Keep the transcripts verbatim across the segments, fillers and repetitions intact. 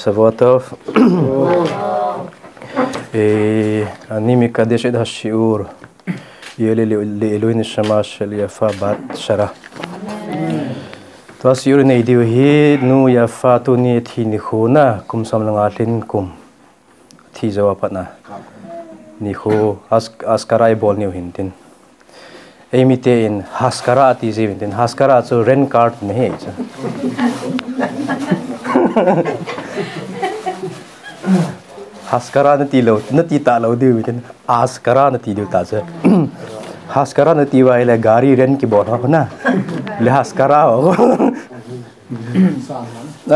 Shavuot Tov. Eh, אני מקדש את השיעור. יהיה לעילוי נשמה של יפה בת שרה. Tua shiur nei diu hi, nu Yafa tuni thi nikho na, kum som le nga lhin kum. Thi jou a pat na. Nikho, has-, haskara ibol niu hin tin. Eimi te in haskara ti jiu hin tin. Haskara chu rent car ti ahi chu. Haskara nati lou, nati talou diu hin tin. Haskara nati diu ta chu. Haskara nati uva ahile gari rent kibol ho na. Le haskara ho.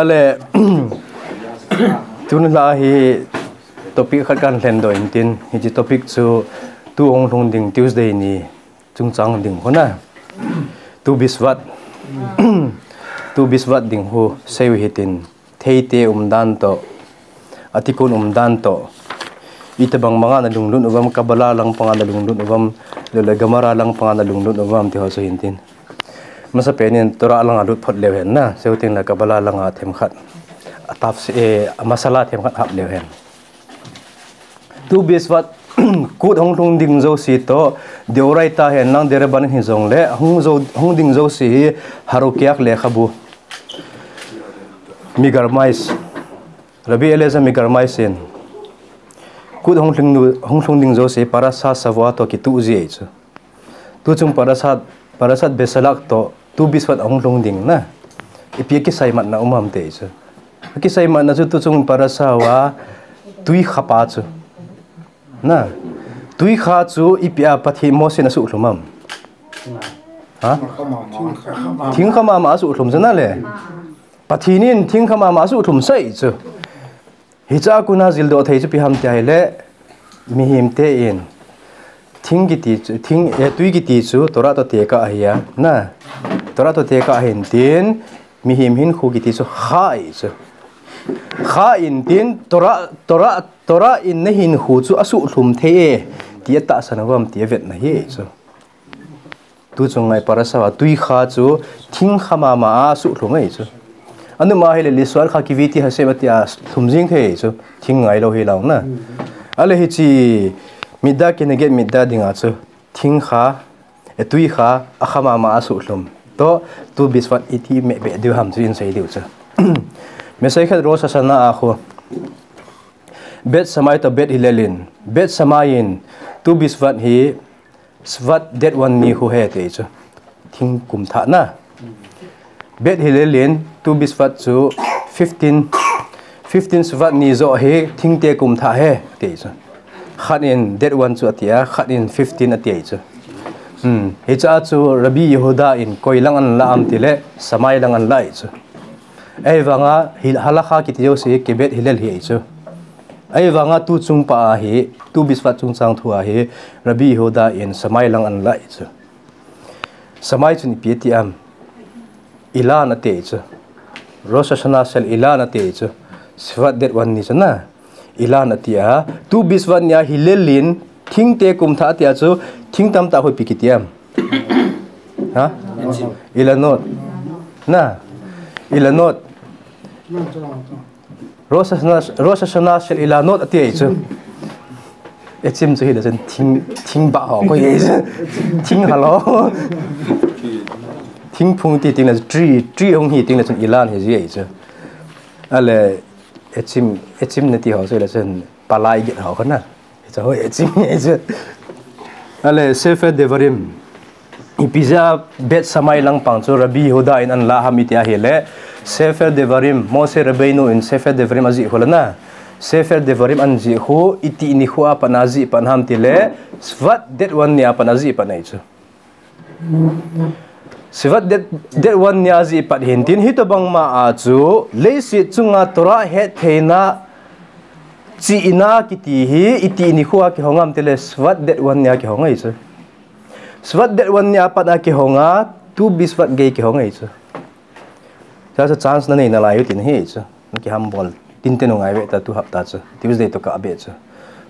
Ale, tun la hi topic khat kan lhen doh in tin, hiche topic chu tu hung lhung ding Tuesday ni chungchang ding khu na. Tu Bisvat. Tu Bisvat ding khu seiu hitin, theite umdan toh, atikon umdan toh. Itobang banga na lunglut uvam, Kabbalah lang panga na lunglut uvam, le, le Gemara lang panga na lunglut uvam ti ho chu hin tin. Masapen in Torah langa lut phot leu hen na, seiu tin le Kabbalah langa themkhat. A tafs-, eh, a masala themkhat hap leu hen. Tu Bisvat kut hung lhung ding jouse toh, deoraita hen lang derabanan hijongle, hung jo-, hung ding jouse hi Harukiach lekhabu. Migarmais. Rabbi Eliezer Migarmais in. Kut hung lhung nu-, hung lhung ding jouse Parashat Shavuot toh kituh ji ahi chu. Tuchung Parashat, Parashat Besalach toh, tu Bisvat ahung lhung ding na. Ipi kisaimatna um ham ti chu. Kisaimatna chu tuchung Parashat uva tui khapa chu. Na. Tui kha chu ipi a Pathen Mose in asuhlhum ham. Ha? Thing kha mama asuhlhum chu na le. Pathen in thing kha mama asuhlhum sai chu. Hiche a kona jildoh thei chu ipi ham ti ahile, mihem te in, thing kiti chu, thing, eh, tui kiti chu, Torah toh tekah ahi a, na, Torah toh tekah ahin tin, mihem hinkho kiti chu, kha ahi chu. Kha in tin, Torah, Torah, Torah in nahinkho chu asuhlhum thei e, ti atahsan uvam ti avetna ahi chu. Tuchung ngai Parashat a tui kha chu thing kha mama asuhlhum ahi chu. Anuma ahile Lishon Kha Kiviiti Hashem ati a lhum jing thei chu. Thing ngailou hilou na. Ale hiche middah keneged middah dinga chu. Thing kha, eh, tui kha, akha mama asuhlhum. Toh, tu Bisvat iti meh beh diu ham chu in sei diu chu. Masechet Rosh Hashanah a khu. Bet Shammai toh Bet Hillel in. Bet Shammai in, tu Bisvat hi, Shvat det one ni khu ahi ati chu. Thing kum thah na. Bet Hillel in tu Bisvat chu fifteen, fifteen Shvat ni joh hi thingte kum thah ahi ati chu. Khat in det one chu ati a, khat in fifteen ati chu. Hmm. Hiche a chu Rabbi Yehuda in koi lang ana la ham tile, Shammai lang ana la ahi chu. Ahivanga hi halakha kiti jouse hi kibet hilel hi ahi chu. Ahivanga tu chung pa a hi, tu Bisvat chungchang thu a hi, Rabbi Yehuda in Shammai lang ana la ahi chu. Shammai chun ipi ati ham. Ilan ati chu. Rosh Hashanah shel Ilan ati chu. Shvat det one ni chu na. Ilan ati a. Tu Bisvat ni a Hillel in thingte kum thah ati a chu. Thing tamtah khu ipi kiti ham. Ha? Ilanot. Na. Ilanot. Rosh Hashanah, Rosh Hashanah shel Ilanot ati ahi chu. Etzim chu hile chun thing, thing bah ho koi ahi chu. Thing hal ho. Thingphung ti teng le tree, tree hung hi teng le chun ilan hi ji ahi chu. Ale etzim, etzim nati ho chu le chun palai get ho khu na. Hiche ho etzim ahi chu. Ale Sefer Devarim. Ipi jeh a Bet Shammai lang pang chu Rabbi Yehuda in ana la ham iti ahile, Sefer Devarim, Moshe Rabbeinu in Sefer Devarim ajih khu le na. Sefer Devarim ana jih khu, iti nikho a pat a ajih pan ham tile, Shvat det one ni a pat a ajih pan ahi chu. Shvat det, det one ni a ajih pan hin tin, hitobang ma a chu, leiset chunga Torah hettheina, chihna kiti hi, iti nikho a kihong ham tile, Shvat det one ni a kihong ahi chu. Shvat det one ni a pat a kihong a, tu Bisvat gei kihong ahi chu. Chua chu chance nanei nalai u tin ahi chu. Nakihambol tin te nu ngai ve ta tu hapta chu. Tuesday toh kabeh chu.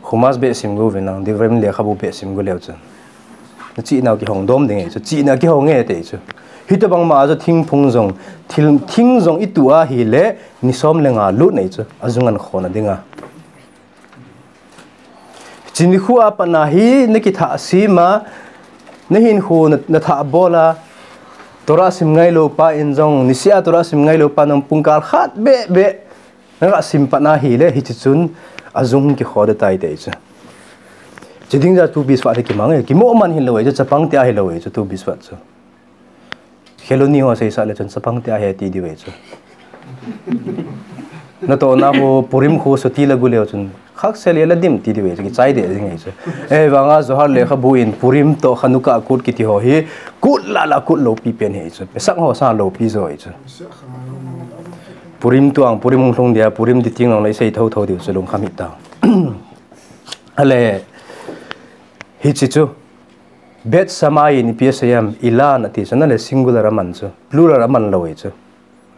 Chumash beh sim go uvin lang, Devarim lekhabu beh sim go leu chu. Nachihna u kihong dom ding ahi chu. Chihna kihong e ati chu. Hitobang ma a chu thingphung jong, thil, thing jong i tu a hile, ni som le nga lut nei chu, a jung an khona dinga. Chini khu a pat na hi, na kithah sima, na hinkho na, na thah bola, Torah sim ngai lo pa in jong, ni sia Torah sim ngai lo pa nang pungkal khat be be, na ka sim pat na hile, hichi chun, a jung kikhoda tai te chu. Chiding ja tu biswa te kimang e, kimo man hin lo e chu, chapang te a hi lo e chu, tu biswa chu. Kheloni ho seisa le chun chapang te a he ti diu e chu. Na to na ho Purim khu so ti la gu leo chun. Khak se le la dim ti diu e chu. Ki chai de jing e chu. E vanga Zohar le kha bu in Purim to Hanukkah kut kiti ho hi. Kut la la kut lo pi pen he chu. Pesak ho sa lo pi zo e chu. Purim tuang, Purim hung hlung dia, Purim di ting long le sei tho tho diu chu lung kham hi ta. Ale, hi chi chu. Bet Shammai in ipi asei em, ilan ati chu na le singular aman chu, plural aman lo e chu.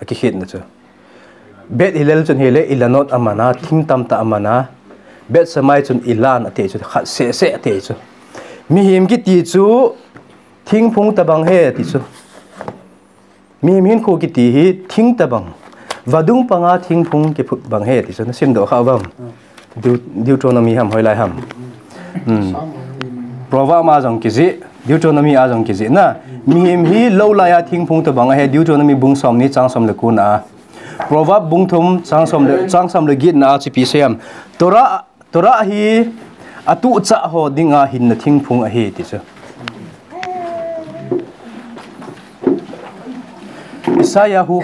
A kikhetna chu. Bet Hillel chun hile ilanot aman a, thing tamtah aman a. Bet Shammai chun ilan ati chu, khat seh seh ati chu. Mihem kiti chu, thingphung tabang he ati chu. Mihem hinkho kiti hi thing tabang. Vadung panga thingphung kiphut bang he ti chu na sim doh kha uvam. Deut-, Deuteronomy ham hoilai ham. Hmm. Proverb a jong kijih, Deuteronomy a jong kijih na. Mihem hi lou lai a thingphung tabang ahi Deuteronomy bung som ni chang som le ko na. Proverb bung thum chang som le, chang som le get na a chu ipi asei em. Torah Torah hi atuhchah ho dinga hinna thingphung ahi ti chu. Isaiah hu.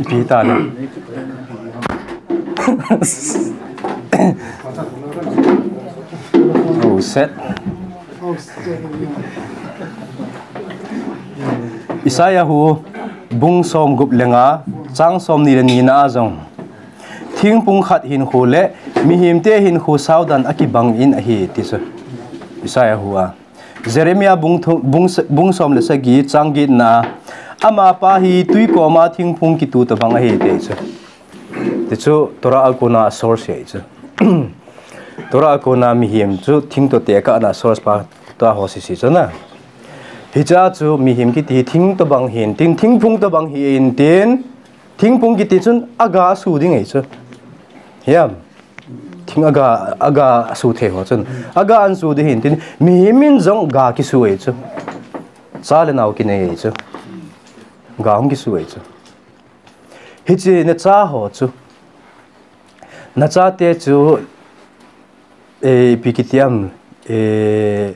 Ipi ta le. Oh, set. Isaiah hu bung som gup le nga, chang som ni le ni na a jong. Thingphung khat hinkho le mihemte hinkho saudan a kibang in ahi ti chu. Isaiah hu a. Jeremiah bung thu-, bung s-, bung som le sagi chang get na. Amapa hi tui koma thingphung kitu tabang ahi ti chu. Ti chu Torah a kona source ahi chu. Torah a kona mihem chu thing to tekahna source pa tua ho sisi chu na. Hicha chu mihem kiti thing tabang hin tin, thingphung tabang hi in tin, thingphung kiti chun aga su ding ahi chu. Hiam. Thing aga, aga su thei ho chun. Aga an su ding hin tin, mihem in jong ga kisu ahi chu. Cha le nao kinei ahi chu. Ga hung kisu ahi chu. Hichi na cha ho chu. Na chate chu, eh, ipi kiti em, eh,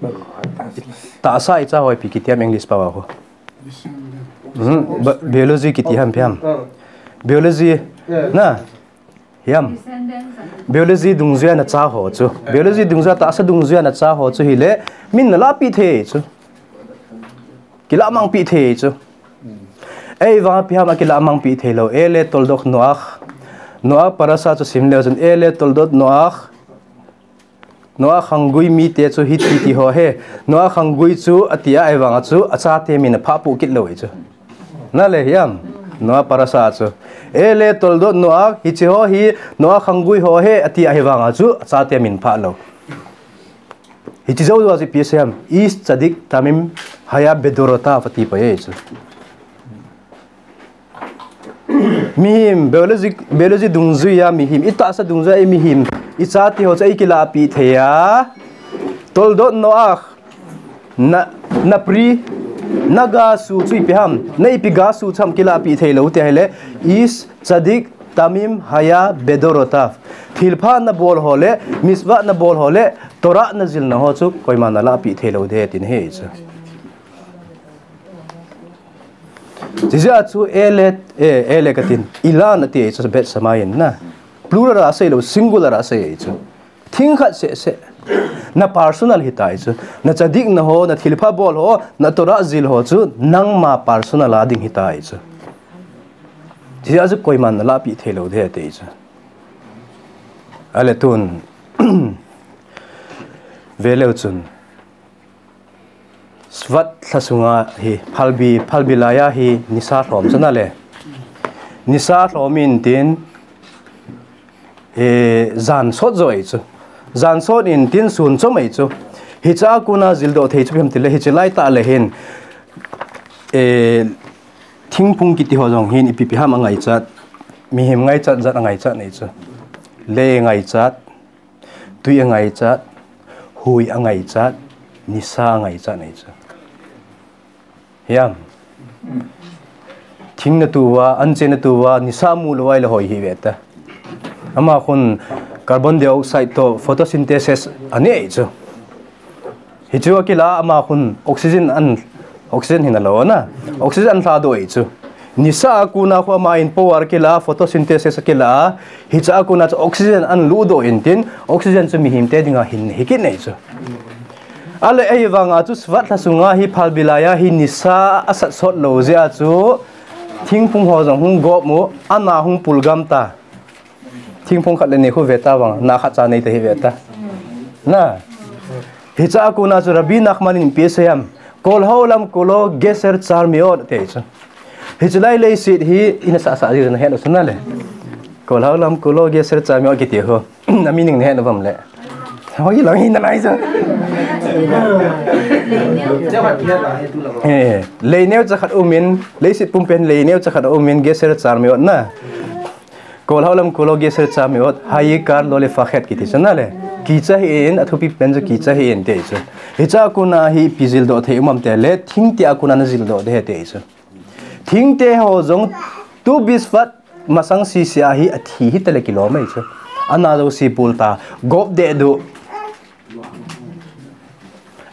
tahsa i cha ho ipi kiti em English pao a ho. Hmm, ba-, biology kiti ham, ipi ham. Biology, na, hiam. Biology dungjuia na cha ho chu. Biology dungjuia, tahsa dungjuia na cha ho chu hile, min na lapi thei chu. Kilamang pi thei chu. Ei vang ipi ham a kilamang pi thei lo. Ele Toldot Noach. Noach parasha chu sim leu chun. Ele Toldot Noach. Noach khanggui mite chu hiti ti ho he. Noach khanggui chu ati a ei vang a chu a chate min a phah pu kit lo e chu. Na le hiam. Noach parasha chu. Ele Toldot Noach hichi ho hi Noach khanggui ho he ati a hi vang a chu a chate min phah lo. Hichi jou jou a chu ipi asei em, Ish Tzadik Tamim Haya Bedorotav ati pa e chu. Mihem, biology, biology dungjuia mihem, i tahsa dungjuia i mihem, i chate ho chu ei kilapi thei a. Toldot Noach, na, na pri, na ga su chu ipi ham, na ipi ga su chu ham kilapi thei lo ti ahile, Ish Tzadik Tamim Haya Bedorotav. Thilpha na bol ho le, mitzvah na bol ho le, Torah na jilna ho chu koima na lapi thei lo de tin ahi chu. Chijeh a chu ele, eh, ele katin, ilan ati chu Bet Shammai in na. Plural a sei lo, singular a sei chu. Thing khat seh seh. Na personal hita chu. Na tzadik na ho, na thilpha bol ho, na Torah jil ho chu, nangma personal a ding hita chu. Chijeh a chu koima na lapi thei lo de ati chu. Ale tun. Ve leu chun. Shvat lha sunga hi, phalbi, phalbi laiya hi, nisa lhom chu na le. Nisa lhom in tin, eh, jan sot jo ei chu. Jan sot in tin sun chom ei chu. Hiche a kona jildoh thei chu ipi ham tile, hiche laitah le hin, eh, thingphung kiti ho jong hin ipi ipi ham angaichat, mihem ngaichat jat angaichat nei chu. Lei angaichat, tui angaichat, hui angaichat, nisa angaichat nei chu. Hiam. Thing na tuva, an che na tuva, nisa mu lou a ile hoi hi ve ta. Ama khun carbon dioxide to photosynthesis anei chu. Hichu akila ama khun oxygen an, oxygen hina lou na. Oxygen an lha doh chu. Nisa a kona khu ama in power kila, photosynthesis kila, hicha a kona chu oxygen an ludoh in tin, oxygen chu mihem te dinga hin hi kit nei chu. Ale ei vanga chu Svat lha sunga hi phalbi laiya hi nisa asat sot lou jeh a chu thingphung ho jong hung gop mu, ana hung pulgam ta. Thingphung khat le ni khu ve ta vang, na khat cha nei ta hi ve ta. Na. Hicha a kona chu Rabbi Nachman in ipi asei ham. Kol haolam kulo geser char meod ati chu. Hiche lai leiset hi ina sa sa ji na het u chu na le. Kol haolam kulo geser char meod kiti ho. Na meaning na het u ham le. Hoi lo hi na lai chu. Eh, lei neocha khat umin, leiset pumpen lei neocha khat umin geser char meod na. Kol haolam kulo geser char meod, ha'ikar lo lefached kiti chu na le. Kicha hih in, athupi pen chu kicha hih in ati chu. Hicha a kona hi ipi jildoh thei um ham tile, thingte a kona na jildoh ding ahi ati chu. Thingte ho jong tu bisvat masang sese a hi athi hita le kilom ahi chu. Ana jouse pul ta, gop deh duh.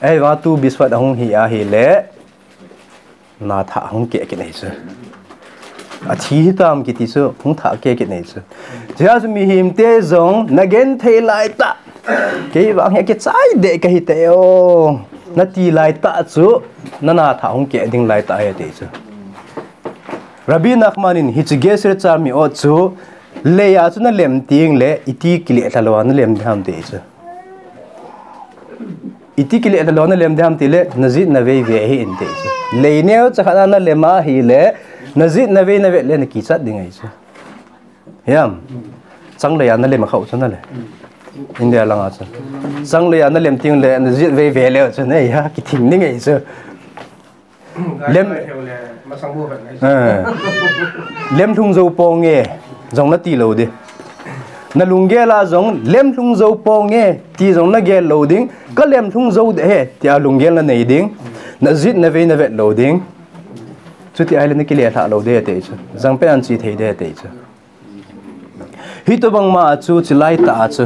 Ei vang tu bisvat ahung hi ahile, na thah hung keh kit nei chu. Athi hitam kiti chu, hung thah keh kit nei chu. Hiche a chu mihem te jong, na genthei laitah. Kei vang hi akichai deh kahi tei o. Nati laitah chu, na na thah hung keh ding laitah ahi ati chu. Rabbi Nachman in hiche geser char meod chu, leiya chu na lem teng le, iti kile lha lou a na lem ding ham ati chu. Iti kile lha lou a na lem ding ham tile, na jit na vei ve hih in ati chu. Lei neocha khat a na lem ahile, na jit na vei na vet le na kichat ding ahi chu. Hiam. Chang leiya na lem a khau chu na le. India langa chu. Chang leiya na lem teng le, na jit vei ve le chu na, ya, kithing ding ahi chu. Lem, eh, lem lhung jou ponge, jong nati lou ding. Na lunggel a jong lem lhung jou ponge, ti jong na gel lou ding. Ka lem lhung jou ding ahi, tia lunggel na nei ding. Na jit na vei na vet lou ding. Chuti ahile na kile lha lou ding ati chu. Jangpen an che thei ding ati chu. Hitobang ma chu, hiche laitah chu.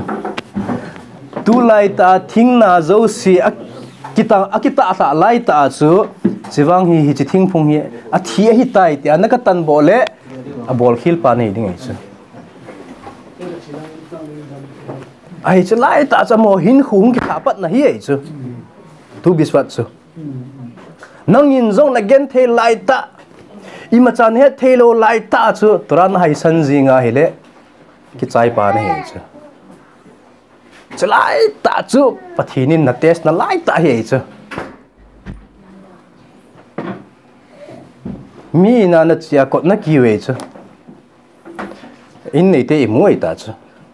Tulaitah thingna jouse a kitah, akitah lhah laitah chu. Hiche vang hi, hiche thingphung hi athi ahitai tia na ka tanboh le, abol khel pa nei ding ahi chu. Ahi chu laitah chu amaho hinkho hung kithah patna hi ahi chu. Tu bisvat chu. Nangin jong na genthei laitah, imacha na het thei lou laitah chu, Torah na haisan jing ahile, kichai pa na hi chu. Hiche laitah chu, Pathen in na test na laitah hi chu. Mi in a na chia kot na kiu ahi chu. In neite imu ahi ta chu.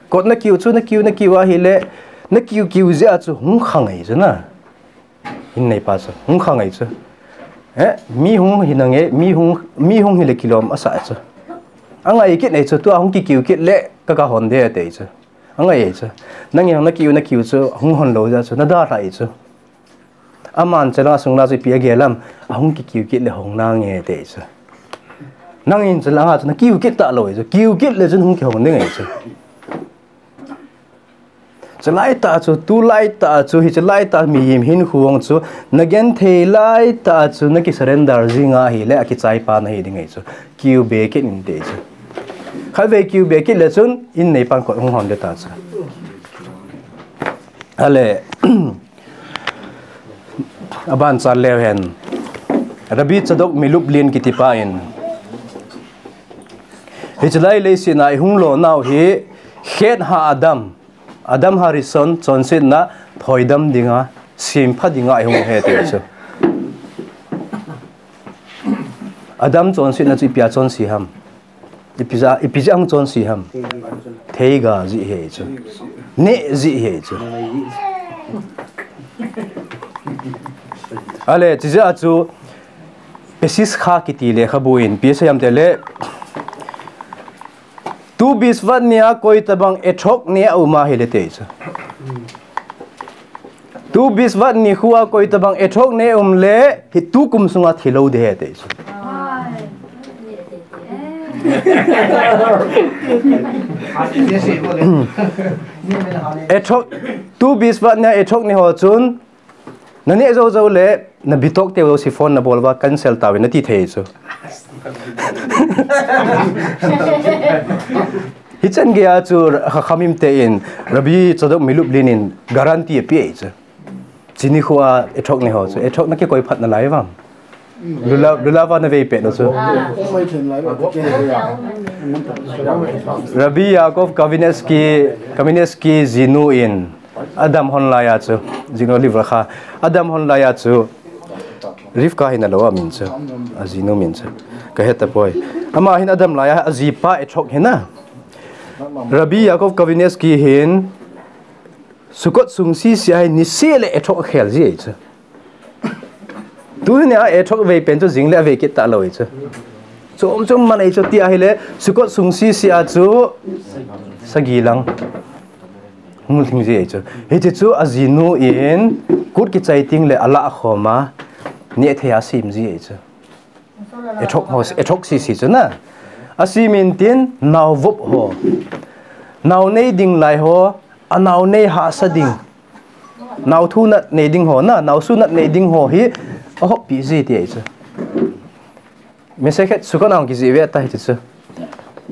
Kot na kiu chu, na kiu, na kiu ahile, na kiu kiu jeh a chu, hung khang ahi chu na. In neipa chu, hung khang ahi chu. Eh, mi hung hi nange, mi hung, mi hung hile kilom asa chu. Angai kit nei chu, tua hung kikiu kit le, ka ka hon ding ati chu. Angai chu. Nangin na kiu, na kiu chu, hung hon lou jeh chu, na dalha ahi chu. Aman chelanga sungla chu ipi agel ham, ahung kikiu kit le hong nange ati chu. Nangin chelanga chu, na kiu kit ta lou ahi chu, kiu kit le chun hung kihong ding ahi chu. Hiche laitah chu, tulaitah chu, hiche laitah mihem hinkho chu, na genthei laitah chu, na ki surrender jing ahile, akichai pa na hi ding ahi chu. Kiu be kit in ati chu. Khatvei kiu be kit le chun, in neipan kot hung hon ding ta chu. Ale, aban chan leu hen. Rabbi Tzadok Melublin kiti pa in. Hiche lai leiset a ihung lonau hi, Chet HaAdam, Adam HaRishon chonsetna thoidam dinga, sempha dinga ihung ahi ati chu. Adam chonsetna chu ipi a chonse ham. Ipi jeh, ipi jeh a hung chonse ham. Theiga jeh ahi chu. Neh jeh ahi chu. Ale, chijeh a chu Pesishcha kiti lekhabu in ipi asei em tile, Tu Bisvat nia koi tabang Etrog ne aum a hile ati chu. Tu Bisvat nikho a koi tabang Etrog ne aum le, hi tukum sunga thi lou ding ahi ati chu. Etrog, Tu Bisvat nia Etrog ne ho chun, na neh jou jou le, na bitok teu jouse phone na bol uva cancel tauvin nati thei chu. Hichan geiya chu Chachamim te in, Rabbi Tzadok MiLublin in guarantee ape chu. Chi nikho a Etrog ne ho chu, Etrog na kikoi phat nalai uvem? Lulav, lulav a na vei pet u chu. Rabbi Yaakov Kamenetsky, Kamenetsky jinu in, adam hon laiya chu, zikrono livracha, adam hon laiya chu, Rivka hi nalou amin chu, ajinu min chu. Kahe tapoi. Ama hin adam laiya, ajipa Etrog hi na. Rabbi Yaakov Kamenetsky hin, Sukkot sung sese a hi niseh le Etrog akhel ji ahi chu. Tunia Etrog vei pen chu jing le avei kit talou ahi chu. Chom chom man ahi chu tia ahile, Sukkot sung sese a chu sagi lang. Hung lhing ji ahi chu. Hiche chu ajinu in kut kichai teng le alah khom a, neh thei a asem ji ahi chu. Etrog ho, Etrog sese chu na. Asem in tin, nao vop ho. Nao nei ding lai ho, anao nei hahsa ding. Nao thu nat nei ding ho na, nao su nat nei ding ho hi, ahoppi ji ati ahi chu. Masechet Sukkot a kijih uve ati hiche chu.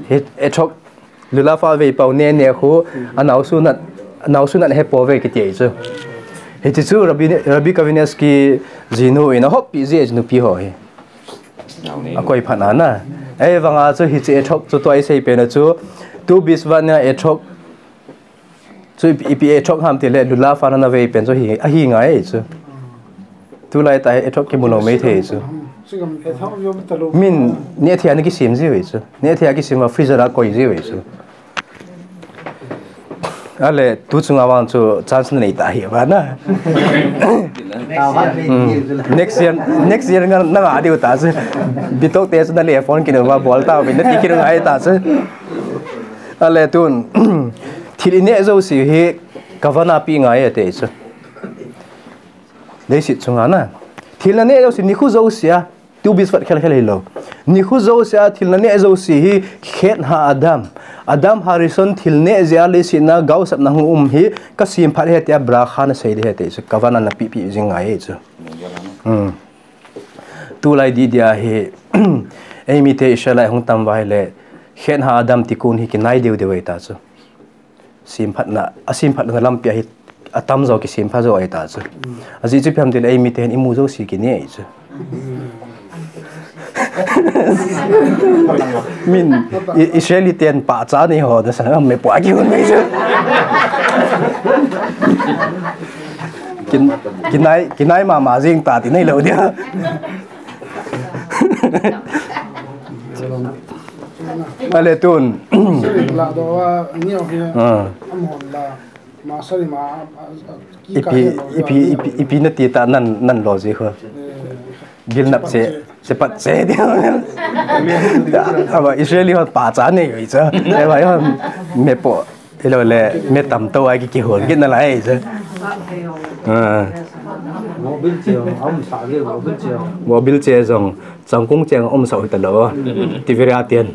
Hi, Etrog lulav a vei pau ne ne khu, anao su nat, anao su nat he pouve kiti ahi chu. Hiche chu Rabbi, Rabbi Kamenetsky jinu in ahoppi ji ahi chu nupi ho hi. Akoi phat na na. Ahivanga chu hiche Etrog chu tua isei pen a chu, Tu Bisvat nia Etrog chu ipi, ipi Etrog ham tile, lulav a na vei pen chu hi, ahi ngai chu. Tulai tah hi Etrog kimu lou mai thei chu. Min neh thei a na kisem ji uve chu. Neh thei a kisem a freezer a koi ji uve chu. Ale, tu chunga vang chu chance na nei ta hi va na. Hmm. Next year, next year nga, na nga diu ta chu. Bitok te chu na le phone kinu va bol tauvin nati kinu ngai ta chu. Ale tun, thil ineh jouse hi kavana pi ngai ati chu. Leiset chunga na. Thil naneh jouse, nikho jouse a, Tu Bisvat khel khel hilou. Nikho jouse a thil naneh jouse hi Chet HaAdam, Adam HaRishon thil neh jeh a leiset a gaosapna hung um hi kasem phat ahi tia bracha nasei ding ahi ati chu, kavana napi pi jing ngai ahi chu. Hmm. Tulai didi a hi, eimite Israel a hung tam uva ahile, Chet HaAdam Tikkun hi kinai deu deu ahi ta chu. Semphatna, asemphatna lampi a hi atam jo kisempha jo ahi ta chu. Ajeh chu ipi ham tile eimite hin imu jouse kineh ahi chu. Min, I-, Israeli ten pahcha nei ho, na sa, mepoh a kihon mai chu. Kin-, kinai, kinai mama jing ta ti nei lou dia. Ale tun. Seri la do wa ni o hi. Ah. Am hon la. Ma seri ma, a, a, ki ka Ipi, he lo ipi, wa. Ipi, ipi nati ta nan, nan lo ji ho. Eh. Gilnap che, che pat che di. Aba Israeli hon pahcha nei uve chu. Aba hon mepoh. Hilou le, me tam to a ki, kihon kit nalai chu. Ah. Mobil che, um sa ge, mobil che. Mobil che jong, changkong che um sa hita lou. Tivira tian.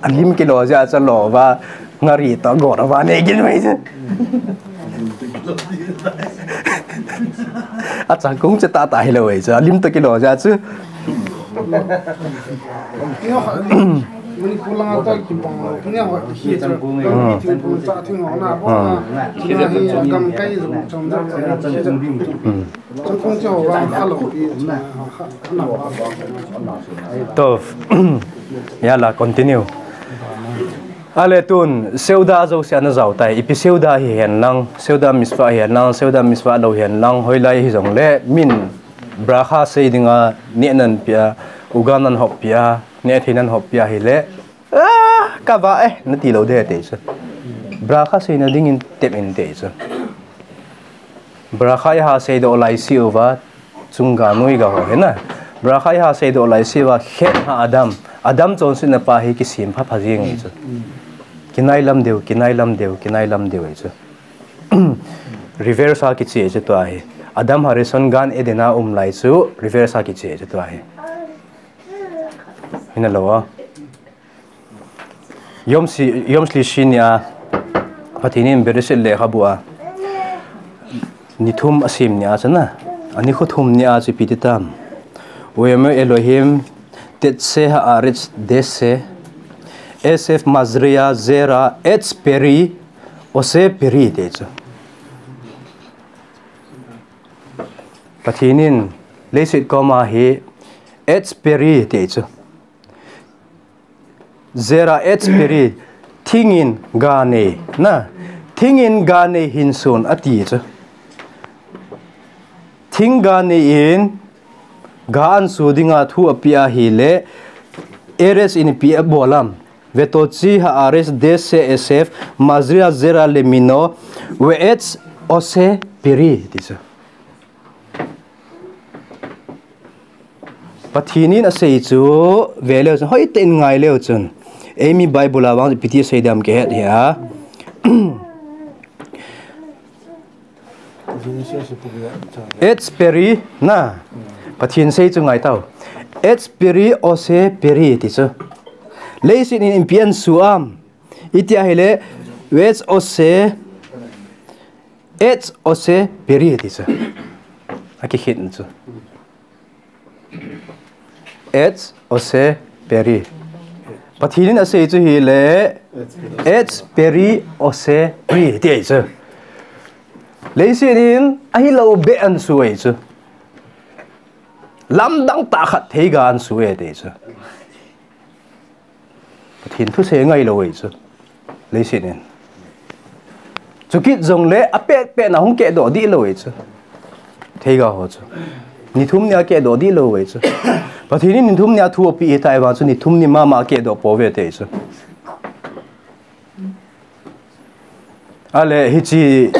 Alim kilo ja cha lou va, ngari to go va nei gin mai chu. Achangkong che tata hilou ve chu, alim to kilo ja chu. Manipur langa ta kibang lo, kini ho hi chu, thingphung cha thing ho na, bo na, kini hi gam kai jong chom na, changkong che ho vang kha lo pi, na, ha, ha, na, ha. To, ya la, continue. Ale tun, seuda jouse ana jao tai, ipi seuda hihen lang, seuda mitzvah hihen lang, seuda mitzvah lou hihen lang, hoilai hijongle, min, bracha sei dinga, neh nan pia, uga nan hop pia, neh thei nan hop pia hile, ah, kava eh, nati lou ding ahi ti chu. Bracha seina dingin tep in ti chu. Bracha iha seidoh laisi uva, chunga noiga ho hina. Bracha iha seidoh laisi uva, Chet HaAdam. Adam chonsetna pa hi kisem phapha jeng e chu. Kinailam deu, kinailam deu, kinailam deu e chu. Reverse a kiche chu tua hi. Adam HaRishon Gan Eden a um lai chu reverse a kiche chu tua hi. Hina lou a. Yom si, Yom Shlishi nia, Pathen in Bereshit lekhabu a ni thum asem nia chu na, ani khu thum nia chu ipi ti tam. Uemer Elohim, Tetse Haaretz Dese, Esef Mazria Zera Etz Peri, Ose Peri ti chu. Pathen in leiset koma hi Etz Peri ti chu. Zera Etz Peri, thingin ga nei, na, thingin ga nei hinsun ati chu. Thing ga nei in, ga ansu dinga thu apeh ahile, Erez in ipi abol am. Vetotzi Haaretz Dese Esef, Mazria Zera Lemino, Ve'etz Ose Peri, ti chu. Pathen in asei chu, ve leu chun, hoitah in ngai leu chun. Eimi Bible a vang ipi ti asei dem kihet hia. Etz Peri, na. Pathen sei chu ngai tau. Etz Peri, Ose Peri, ti chu. Leiset in ipi ansu am. Iti ahile, Ve'etz Ose, Etz Ose Peri, ti chu. Akikhen chu. Etz Ose Peri. Pathen in asei chu hile, Etz Peri Ose Pri, ti ahi chu. Leiset in ahilou beh ansu ahi chu. Lamdang tah khat theiga ansu e ti ahi chu. Pathen thusei ngai lou ahi chu. Leiset in. Chukit jongle apet pet na hung kehdoh dih lou ahi chu. Theiga ho chu. Ni thum nia kehdoh dih lou ahi chu. Pathen in ni thum nia thu apeh hita ahivang chu ni thum ni mama kehdoh pouve ti ahi chu. Ale, hiche,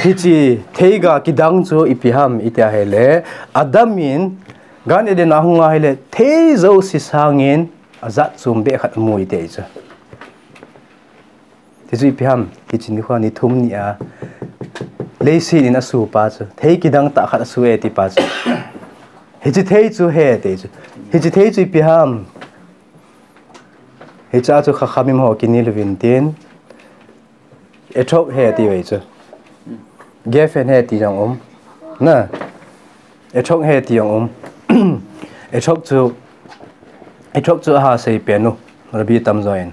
hiche theiga kidang chu ipi ham iti ahile, Adam in Gan Eden a hung ahile, thei jouse sangin ajat chom beh khat amu e ti ahi chu. Ti chu ipi ham, hiche nikho ni thum nia, leiset in asu pa chu, thei kidang tah khat asu e ti pa chu. Hiche thei chu he ti ahi chu. Hiche thei chu ipi ham. Hiche a chu Chachamim ho kinel uvin tin, Etrog he ti ahi chu. Gefen he ti jong um. Na. Etrog he ti jong um. Etrog chu, Etrog chu aha sei pen u. Rabbi tamjo in.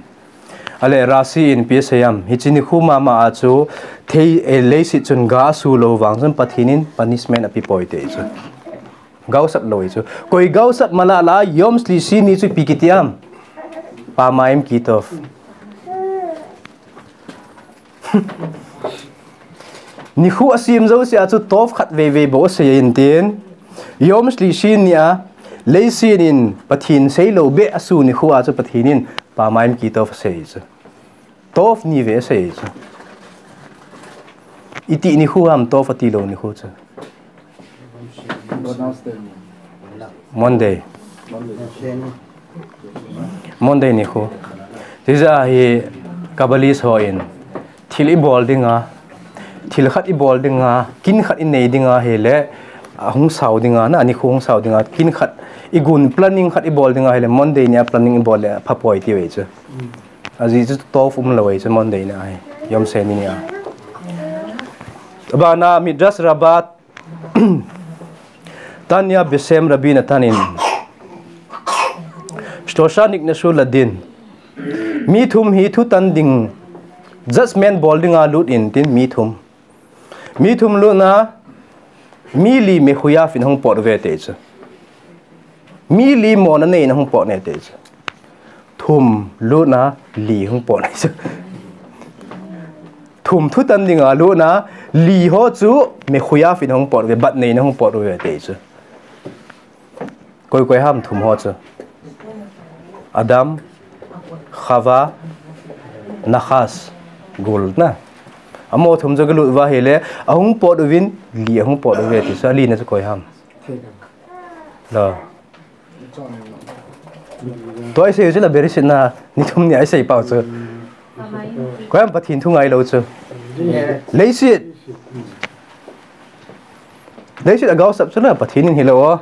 Ale Rashi in ipi asei am. Hiche nikho mama a chu thei, eh, leiset chun ga asu lou vang chun Pathen in punishment ape poi ti ahi chu. Gaosap lou ahi chu. Koi gaosap mala la Yom Shlishi ni chu ipi kiti am. Pamayim ki tov. Nikho asem jouse a chu tov khat vei vei bou asei in tin. Yom Shlishi ni a leiset in Pathen sei lou beh asu nikho a chu Pathen in Pamayim ki tov asei chu. Tov ni vei asei chu. Iti nikho ham tov ati lou nikho chu. Monday. Monday nikho. Tijeh a hi Kabbalist ho in thil ibol dinga, thil khat ibol dinga, kin khat inei dinga ahile, ahung sao dinga, na nikho hung sao dinga, kin khat igun planning khat ibol dinga ahile, Monday nia planning ibol le apha poi ti ahi chu. Ajeh chu tov umlou ahi chu Monday nia hi. Yom Sheni nia. Abana Midrash Rabbah Tanya Beshem Rabbi Natan in Shlosha nikneshu ladin. Mi thum hi thutan ding, judgment bol dinga lut in tin mi thum. Mi thum lutna, mi li mechuyav in hung pot uve ti chu. Mi li mona nei in hung pot e ti chu. Thum lutna li hung pot e ti chu. Thum thutan dinga lutna li ho chu mechuyav in hung pot uve, bat nei in hung pot uve ti chu. Koi koi ham thum ho chu. Adam, Chava, Nachash, Gul na. Amaho thum chu galut uva ahile, ahung pot uvin, li ahung pot uve ti chu, alina chu koi ham? Lo. Tua isei u chu la Bereshit na, ni thum nia isei pau chu. Koi ham Pathen thu ngailou chu? Leiset. Leiset agaosap chu la Pathen in hilou o.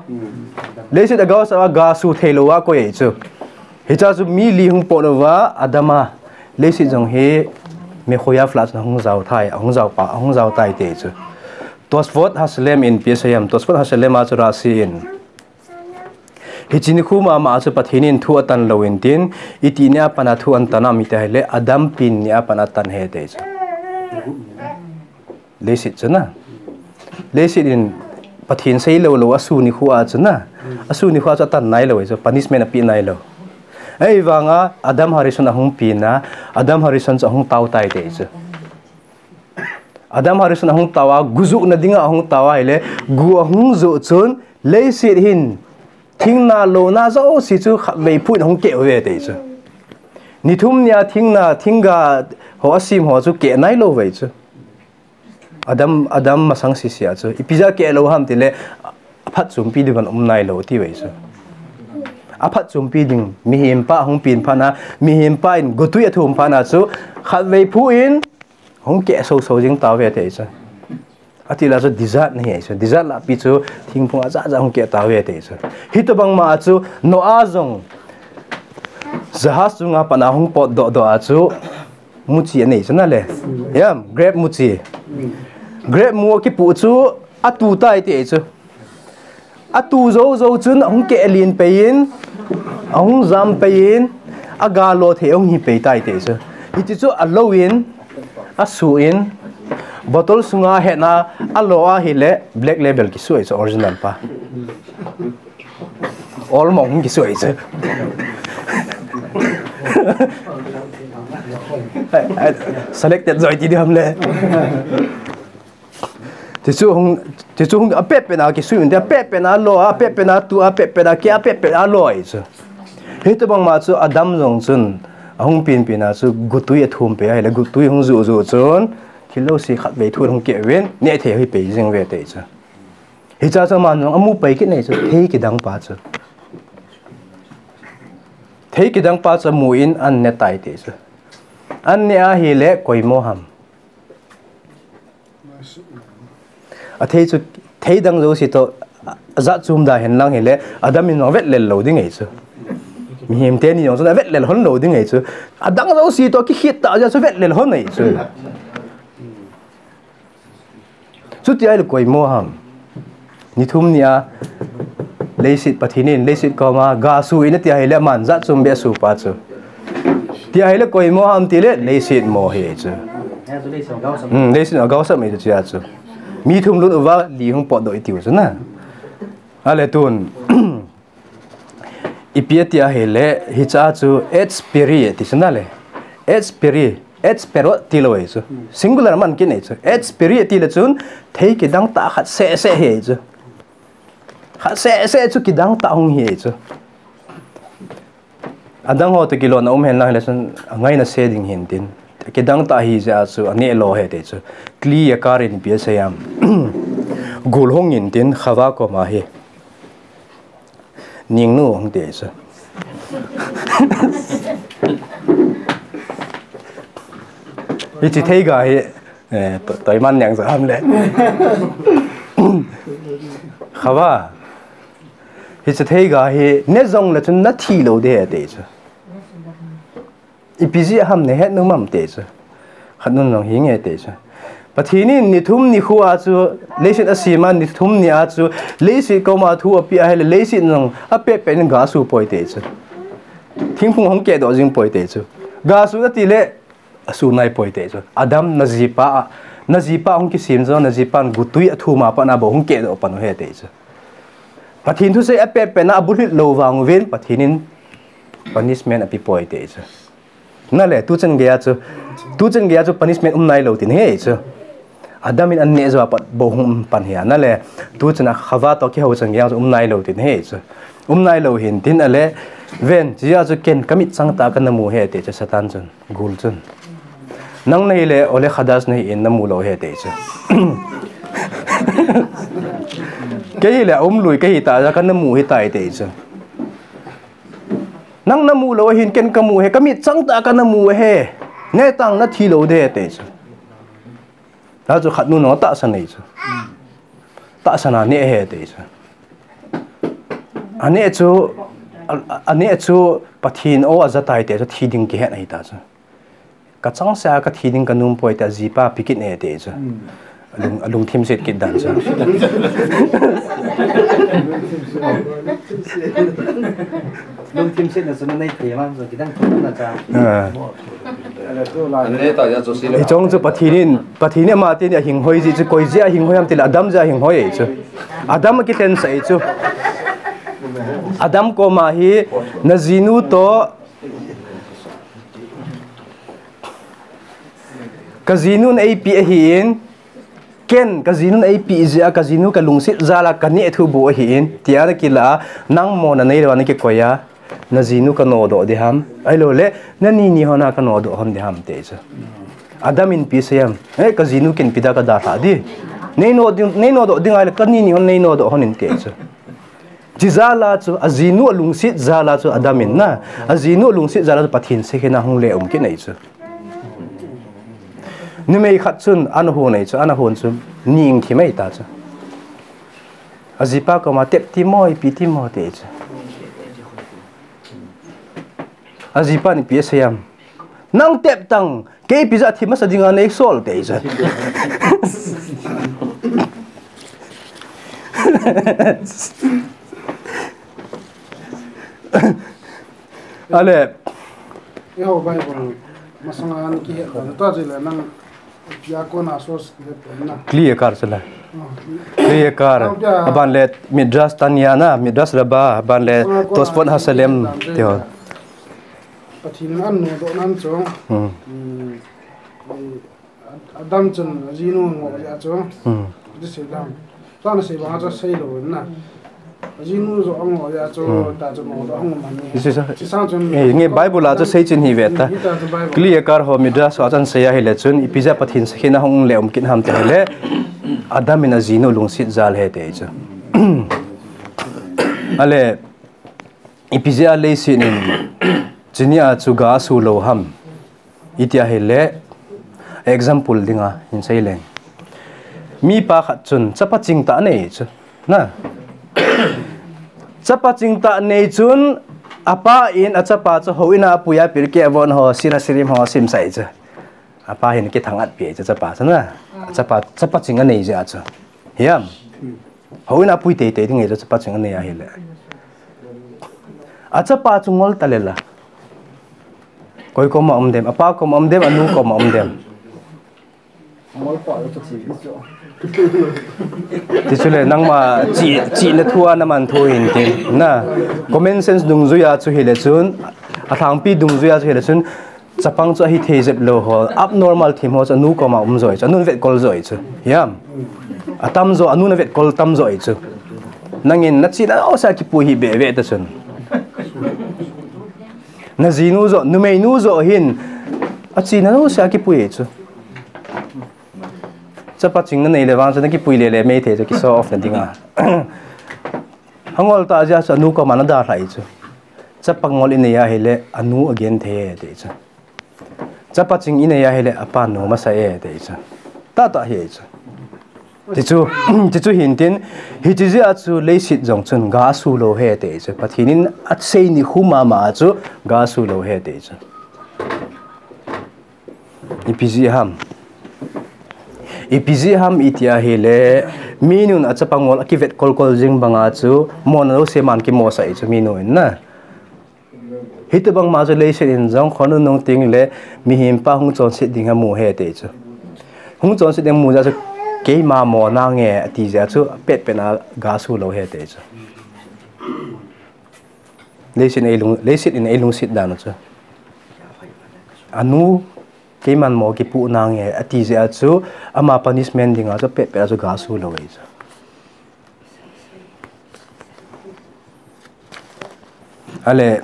Leiset agaosap a gasu theilou a koi ahi chu. Hichea chu mi li hung pot uva, Adam a. Leiset jong hi mechuyav lah a chun ahung jao tai, ahung jao pa, ahung jao tai ti ahi chu. Tosfot Hashalem in ipi asei ham, Tosfot Hashalem a chu Rashi in. Hiche nikho mama a chu Pathen in thu atan lou intin, iti nia pat a thu atan ham iti ahile, Adam pen nia pat a atan ahi ti ahi chu. Leiset chu na. Leiset in Pathen sei lou lou, asu nikho a chu na. Asu nikho a chu atan nailou ahi chu, punishment apeh nailou. Ahivanga Adam Harishon ahung pen a, Adam Harishon chu ahung tao tai ti ahi chu. Adam Harishon ahung tao a, gu johna dinga ahung tao ahile, gu ahung joh chun, leiset hin, thingna louna jouse chu khatvei phu in ahung keh uve ti ahi chu. Ni thum nia thingna, thingga ho asem ho chu keh nailou ve chu. Adam, Adam masang sese a chu. Ipi jeh a keh lou ham tile, aphatchompi ding ban um nailou ti ve chu. Aphatchompi ding, mihem pa ahung pen phat na, mihem pa in gotwi athum phat na chu, khatvei phu in, hung keh soso jing tauve ti ahi chu. Ati la chu desert ahi chu. Desert lah pi chu thingphung ajat jat hung keh tauve ti ahi chu. Hitobang ma chu Noah jong jahaz chunga pat a hung potdoh doh a chu muchi anei chu na le. Yam, grape muchi. Grape mu akipu chu atu tai ti ahi chu. Atu jou jou chun ahung keh len pei in, ahung jam pei in, aga lo thei ahung hi pei tai ti ahi chu. Hiti chu alo in, asu in, bottle sunga ahet na, alo ahile black label kisu ahi chu original pa. Old monk kisu ahi chu. Selected joi ti ding ham le. Tichu hung, tichu hung apet pet na kisui un, apet pet na lo, apet pet na tu, apet pet na ke, apet pet na lo ahi chu. Hitobang ma chu Adam jong chun, ahung pen pen a chu gutui athum pei ahile, gutui hung joh joh chun, thil jouse khatvei thu hung keh uvin, neh thei hi pei jing uve ti ahi chu. Hichea chu aman jong amu pai kit ahi chu, thei kidang pa chu. Thei kidang pa chu amu in an ne tai ti ahi chu. An ne ahile koimo ham. Athei chu, thei dang jouse toh, ajat chom da hen lang hile, Adam in jong avetlel lou ding ahi chu. Mihem teni jong chun avetlel hon lou ding ahi chu. Adang jouse toh, kikhit tah jeh chu avetlel hon ahi chu. Chuti ahile koimo ham. Ni thum nia, leiset Pathen in, leiset koma, ga su in ati ahile, aman jat chom beh asu pa chu. Ti ahile koimo ham tile, leiset mo ahi chu. Hmm, leiset mo, gaosap mai chu chia chu. Mi thum lut uva, li hung potdoh itiu chu na. Ale tun. Ipi ati ahile, hichea chu, et spiri, ti chu na le. Et spiri, et spirot ti lou ahi chu. Singular man kit ahi chu. Et spiri ti le chun, thei kidang tah khat seh seh ahi chu. Khat seh seh chu kidang tah hung hi ahi chu. Adang ho toh kilona um hen lang hile chun, angaina se ding hin tin. Kidang tah ahi jeh a chu, aneh lo ahi ti chu. Kli a kar in ipi asei ham. Gul hung in tin, Chava koma hi. Ningnu hung ti chu. Hiche theiga hi, eh, to-, toiman neng jam le. Chava. Hiche theiga hi, ne jong le chun nathi lou ding ahi ti chu. Ipi jeh ham nahet nom am ti chu. Khat nun jong hi nge ti chu. Pathen in ni thum nikho a chu, leiset asem a ni thum nia chu, leiset koma thu apeh ahile, leiset jong apet pet in ga su poi ti chu. Thingphung hung kehdoh jing poi ti chu. Ga su ati le, asu nai poi ti chu. Adam najipa a, najipa hung kisem jong, najipan gutui athum a pat na bou hung kehdoh pan u ahi ti chu. Pathen thusei apet pet na abulhit lou vang uvin, Pathen in punishment ape poi ti chu. Na le, tuchan geiya chu, tuchan geiya chu punishment um nailou tin ahi chu. Adam in an neh jou a pat bou hung um pan ahi a. Na le, tuchan a Chava toh kihou chan geiya chu um nailou tin ahi chu. Um nailou hin tin ale, ven, chia chu ken kamit chang tah a kana mu ahi ti chu Satan chun, gul chun. Nang nahi le, ole khadas nahi in namu lou ahi ti chu. Kei hi le, umlui kei hi ta, ja ka namu hi tai ti chu. Nang namu lou ahin ken kamu ahi, kamit chang tah a ka namu ahi. Neh tang nathi lou ding ahi ti chu. Ta chu khat nu nung tahsan nei chu. Tahsan a neh ahi ti chu. Aneh chu, a, a, aneh chu Pathen o aja tai ti chu thi ding kihet ahi ta chu. Ka chang seh a ka thi ding ka nom poi ti a jipa pi kit e ti chu. Hmm. Alung, alungthim set kit dan chu. Lungthim setna chu na nei thei vang chu kidang thei na cha. Ah. Hiche chu Pathen in, Pathen in ama tin a hinghoi ji chu koi jeh a hinghoi ham ti le Adam jeh a hinghoi chu. Adam a kiten sa chu. Adam koma hi na jinu toh Ka jinun eipeh ahin, ken ka jinun eipeh jeh a ka jinu ka lungset jal a ka neh thu bou ahin, tia na kila a, nang mona nei lou a na kikoi a, na jinu ka nodoh ding ham, ahilou le, na ni ni hon a ka nodoh hon ding ham ti chu. Adam in ipi asei ham, eh, ka jinu ken ipi dia ka dalhah ding. Nei no ding, nei nodoh ding ahile, ka ni ni hon nei nodoh hon in ti chu. Chi jal a chu, a jinu a lungset jal a chu Adam in na, a jinu a lungset jal a chu Pathen sekhen a hung le um kit nei chu. Numei khat chun ana hon nei chu, ana hon chu ning thim ahi ta chu. A jipa koma tep ti mo, ipi ti mo ti chu. A jipan ipi asei ham. Nang tep tan, kei ipi jeh a thi masa dinga nei sol ti chu. Ale. Eiho Bible masanga ana kihet ta, ta jeh le nang pia kona source kihet ta na. Clear kar chala. Oh. Clear kar. Nang pia. Aban le Midrash Tanya na, Midrash Rabbah, aban le masanga kona Tosfot Hasalem, source kihet ta. Tio. Pathen in ana nodoh nan chu. Hmm. Hmm. Adam chun a jinu angoh jeh a chu. Hmm. Ti sei dam. Tana sei bang a chu sei lou na. A jinu joh angoh jeh a chu, hmm, ta chu nodoh hung man ni. This is a, chi sang chun, eh, nge Bible a chu sei chin hi ve ta. Hi ta chu Bible. Clear kar ho Midrash ho chun sei ahile chun, ipi jeh a Pathen sekhen a hung le um kit ham ti ahile, Adam in a jinu lungset jal ahi ti chu. Ale, ipi jeh a leiset in, chuni a chu ga asu lou ham. Iti ahile, example dinga hin sei leng. Mipa khat chun chapa chingtah nei chu. Na. Chapa chingtah nei chun, apa in a chapa chu houin a apui a Pirkei Avot ho, Shir Hashirim ho asim sai chu. Apa hin kithang-at pi chu chapa chu na. Chapa, chapa ching anei jeh a chu. Hiam. Houin a apui teitei ding ahi chu chapa ching anei ahile. A chapa chu ngol ta le la. Koi koma um dem, apa koma um dem, anu koma um dem. Ngol pa chu chi chu. Ti chu le nangma chi, chihna thu a na man thu hin tin. Na, common sense dungjui a chu hile chun, a lhangpi dungjui a chu hile chun, chapang chu ahi thei jep lou ho, abnormal thim ho chu anu koma um jo ahi chu, anun vetkol jo ahi chu. Hiam. Atam jo, anun avetkol tam jo ahi chu. Nangin na chihna jouse a kipui hi be ve ta chun. Na jinu jo, numei nu jo hin, achihna jouse a kipui ahi chu. Chapa ching na nei le vang chu na kipui le le mei thei chu ki show off na dinga. Angol ta jeh a chu anu koma na dalhah ahi chu. Chapa ngol inei ahile anu agenthei e ti chu. Chapa ching inei ahile apa nom asa e ti chu. Tahtah hi ahi chu. Ti chu, ti chu hin tin, hiche jeh a chu leiset jong chun ga asu lou ahi ti chu. Pathen in asei nikho mama a chu ga asu lou ahi ti chu. Ipi jeh ham. Ipi jeh ham iti ahile, minun a chapa ngol a kivetkol kol jing banga chu, mona jouse man kimosah ahi chu minun na. Hitobang ma chu leiset in jong khonung nung teng le, mihem pa hung chonset ding amu ahi ti chu. Hung chonset ding amu jeh a chu, keima mo nange ati jeh a chu, petpet a ga asu lou ahi ti chu. Leiset in eilung, leiset in eilungset dan u chu. Anu, keiman mo kipu nange, ati jeh a chu, ama punishment dinga chu, petpet a chu ga asu lou ahi chu. Ale,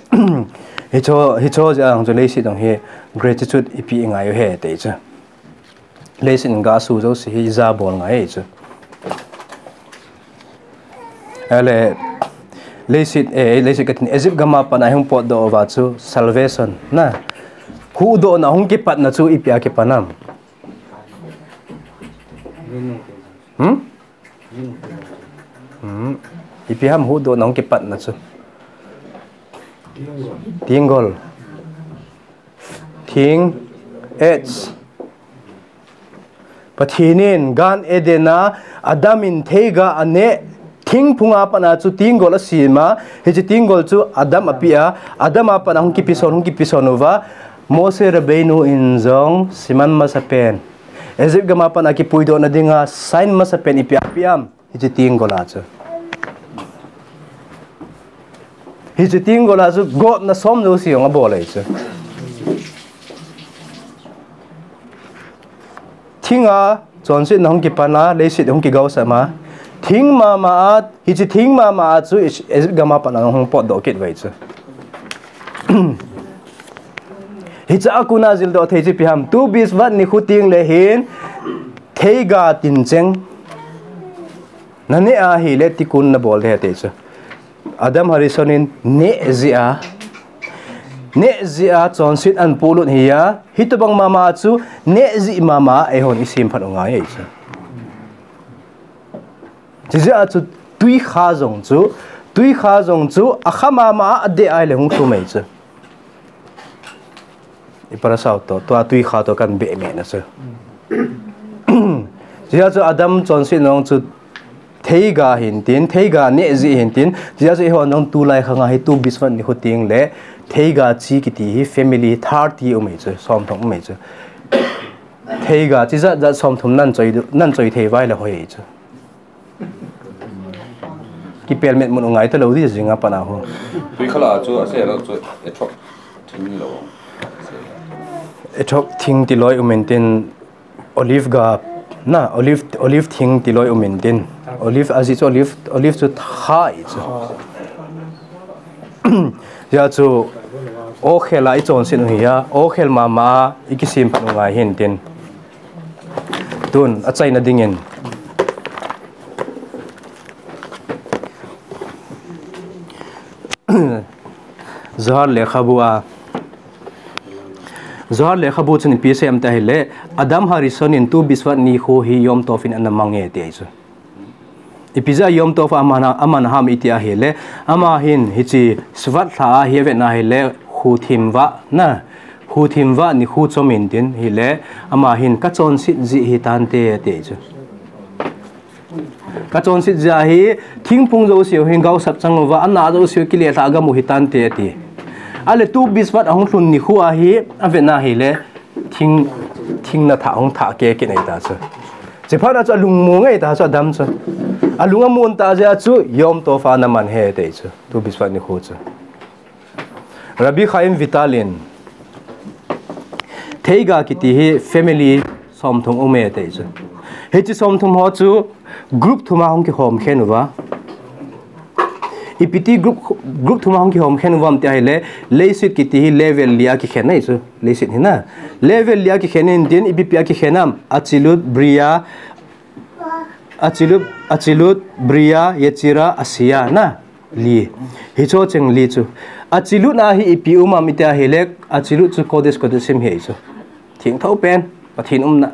hicho, hicho jeh a chu leiset dong hi gratitude ipi ingai u ahi ti chu. Leiset in ga su jouse hi ija bol ngai chu. Ale, leiset, eh, leiset katin Egypt gam a pat a hung potdoh uva chu salvation na. Huhdohna hung kipatna chu ipi a kipan am? Hmm? Hmm. Ipi ham huhdohna hung kipatna chu? Tenggol. Thing, H. Pathen in Gan Eden a Adam in theiga aneh, thingphung a pat a chu tenggol asem a, hiche tenggol chu Adam apeh a, Adam a pat a hung kipeson, hung kipeson uva, Moshe Rabbeinu in jong siman masapen, Egypt gam a pat a kipuidohna dinga sign masapen ipi apeh am? Hiche tenggol a chu. Hiche tenggol a chu gotna som jouse jong abol ahi chu. Thing a chonsetna hung kipan a, leiset hung kigaosam a. Thing mama a, hiche thing mama a chu Egypt gam a pat a hung potdoh kit uve chu. Hiche a kona jildoh thei chu ipi ham? Tu B'Shvat nikho teng le hin theiga tincheng naneh ahile tikkun nabol ding ahi ti chu. Adam Harishon in neh jeh a, neh jeh a chonset ahin polut ahi a, hitobang mama chu neh jeh mama eihon isemphat u ngai ahi chu. Chujeh a chu twi kha jong chu, twi kha jong chu akha mama a adeh ahile hung thum ahi chu. I parasha u toh, tua twi kha toh kan beh meh na chu. Chujeh a chu Adam chonset nung chu theiga ahin tin, theiga neh jeh ahin tin, chujeh a chu eihon jong tulai khang a hi tu B'Shvat nikho teng le theiga chi kiti hi family thirty um ahi chu, somthum um ahi chu. Theiga chi jat jat somthum nan choi, nan choi thei uva ahile hoi ahi chu. Kipel met mun u ngai talou di jing a pat a ho. Tui khala chu ase lou chu etrok thing lou. Etrok thing tiloi um in tin olive ga na olive, olive thing tiloi um in tin. Olive ajeh chu olive, olive chu tha ahi chu. Hijeh a chu okhel a ichonset u hi a, okhel mama a ikisemphat u ngai hin tin. Tun, achaina dingin. Zohar lekhabu a. Zohar lekhabu chun ipi asei em tia ahile, Adam Harishon in tu B'Shvat nikho hi Yom Tov in ana mang e ti ahi chu. Ipi jeh a Yom Tov aman, aman ham iti ahile, ama hin hiche Shvat lha a hi avet na ahile, kho thim vah na, kho thim vah nikho chom in tin ahile, ama hin kachonset jeh hitante ati chu. Kachonset jeh ahi, thingphung jouse u hin gaosap chang uva, ana jouse u kile lha gam u hitante ati. Ahile tu B'Shvat ahung lhun nikho a hi avet na ahile, thing, thing na thah hung thah keh kit ahi ta chu. Chuphat a chu alung mong ahi ta chu Adam chu. Alung among ta jeh a chu Yom Tov a ana man e ti chu. Tu B'Shvat nikho chu. Rabbi Chaim Vital in theiga kiti hi family somthum um e ti chu. Hiche somthum ho chu group thum a hung kihom khen uva. Ipi ti group, group thum a hung kihom khen uvam tia ahile, leiset kiti hi level li a kikhen ahi chu, leiset hi na. Level li a kikhen in tin, ipi pi a kikhen am, Atzilut, Bria, Atzilut, Atzilut, Bria, Yetzira, Asiya, na, li. Hicho cheng li chu. Atzilut a hi ipi um am tia ahile, Atzilut chu Kodesh Kodashim ahi chu. Thengtho pen, Pathen umna.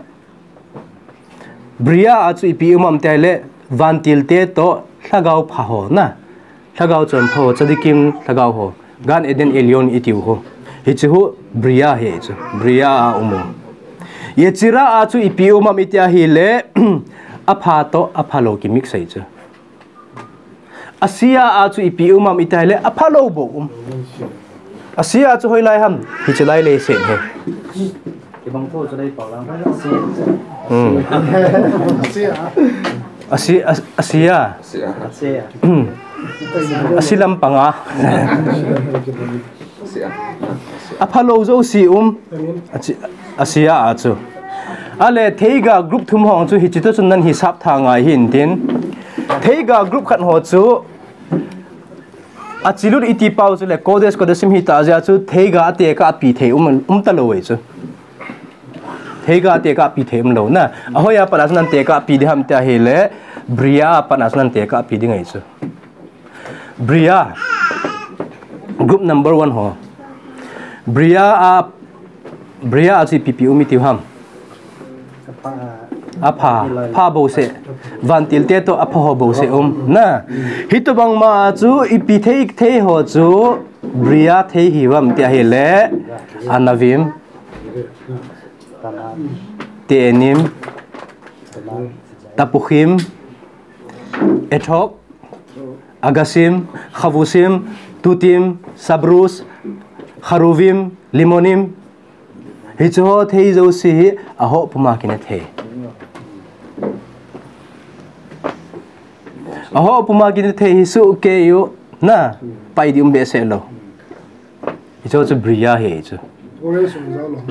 Bria a chu ipi um am tia ahile, vantil te toh, lhagao pha ho na. Lhagao chonpha ho, tzadikim lhagao ho. Gan Eden Elyon itiu ho. Hiche ho, Bria ahi chu. Bria a um u. Yetzira a chu ipi um am tia ahile, apha toh, aphalou kimix ahi chu. Asiya a chu ipi um am tia ahile, aphalou bou um. Asiya a chu hoilai ham, hiche lai leiset hi. Kibang tho chu lai pau lang. Hmm. Asi, as, Asiya. Asiya. Asi lampang a. Aphalou jouse um. Asi, Asiya a chu. Ahile theiga group thum ho chu hiche toh chun nan hisap tha ngai hin tin. Theiga group khat ho chu Atzilut iti pau chu le Kodesh Kodashim hita jeh a chu theiga a tekah a pi thei um, um talou ahi chu. Theiga tekah pi thei umlou na. Ahoi a pat a chu nang tekah pi ding ham tia ahile, Bria a pat a chu nang tekah pi ding ahi chu. Bria, group number one ho. Bria a, Bria a chu ipi pi um itiu ham. Apha, pha bouseh. Vantil te toh apha ho bouseh um. Na, hitobang ma chu ipi thei, thei ho chu Bria thei hiuvem tia ahile, Anavim, Te'enim, Tapuchim, Etok, Agasim, Chavusim, Tutim, Sabrus, Charuvim, Limonim. Hiche ho thei jouse hi ahoh puma kine thei. Ahoh puma kine thei hi suh kei u na, pai ding um behseh lou. Hiche ho chu Bria ahi chu. Orange jong jao lou.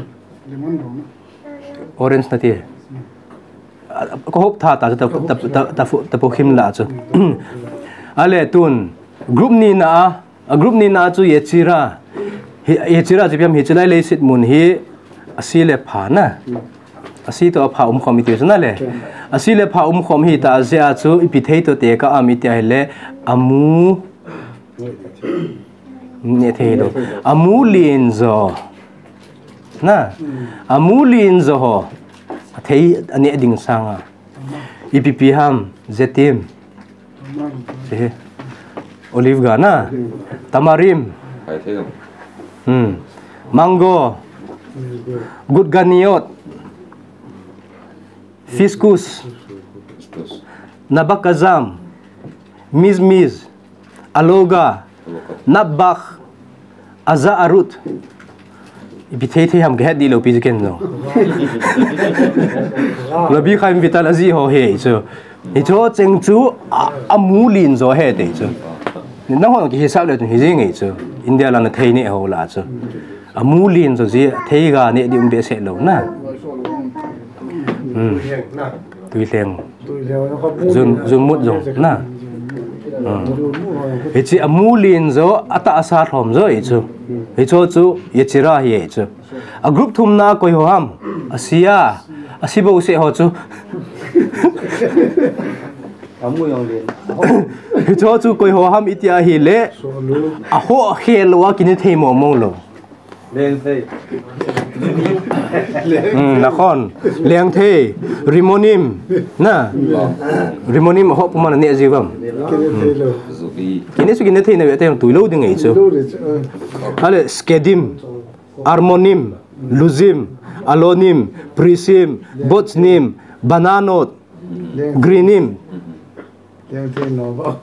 Lemon jong na. Orange nati. A, ka hop tha ta, ta, ta, ta, ta, ta, Tapuchim la chu. Ale tun, group ni na a, a group ni na chu Yetzirah. Hi, Yetzirah chu ipi ham, hiche lai leiset mun hi, asi le pha na. Asi toh apha umkhom itiu chu na le. Asi le pha umkhom hita jeh a chu, ipi thei toh tekah um iti ahile, amu. Neh thei lou. Amu len jo. Na. Amu len jo ho. Athei aneh ding sanga. Ipi pi ham, Zetim. Hiche hi. Olive ga na. Tamarim. Hmm. Mango. Gudganiot. Fiskus. Nabakazam. Mizmiz. Aloga. Nabbakh. Aza'arut. Ipi thei thei ham kahet dih lou pi chu ken jong. Rabbi Chaim Vital ajih ho ahi chu. Hiche ho cheng chu a, amu len jo ahi ti chu. Nangho kihisap le chun hijing ahi chu. India lama thei neh ho lah chu. Amu len jo jeh a theiga neh ding um behseh lou na. Hmm. Tuilheng. Jun, junmut jong na. Hmm. Hiche amu len jo, atahsa lhom jo ahi chu. Hiche ho chu Yetzirah ahi chu. A group thumna a koi ho ham. Asi a, asi bouseh ho chu. Amu jong len. Hiche ho chu koi ho ham iti ahile. Ahoh khel lou a kine thei mong mong lou. Lengthei. Hmm, nakhon. Lengthei. Rimonim. Na. Rimonim ahoh puma naneh jiuvem. Kine thei lou. Kine chu kine thei nave te tui lou ding ahi chu. Tui lou ding chu, ah. Ale, Skedim. Armonim. Luzim. Alonim. Prisim. Botznim. Bananot. Leng. Grinim. Lengthei no.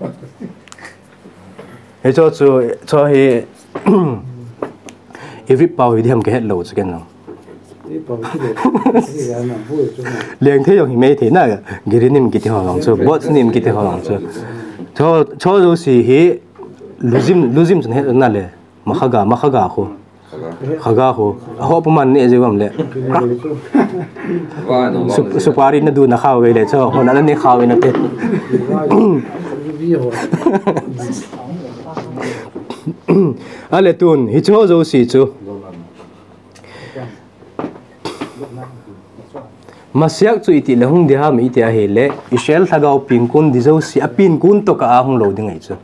Hiche ho chu, hiche ho hi, Ivrit pao hi diham kahet lou chu ken jong. Ivrit pao hi le, hi le na bu chu na. Lengthei jong hi mai thei na, Grinim kiti ho jong chu, Botznim kiti ho jong chu. Cho, cho jouse hi, Luzim, Luzim chun het na le, Machaga, Machaga khu. Chaga khu. Ahoh puma neh jiuvem le. Sup-, supari nadu nakhau ve le, cho, hon ana neh khau ve nate. Ale tun, hiche ho jouse chu. Mashiach chu iti le hung ding ham iti ahile, Israel lhagao pengkon ding jouse, apengkon tokah a hung lou ding ahi chu.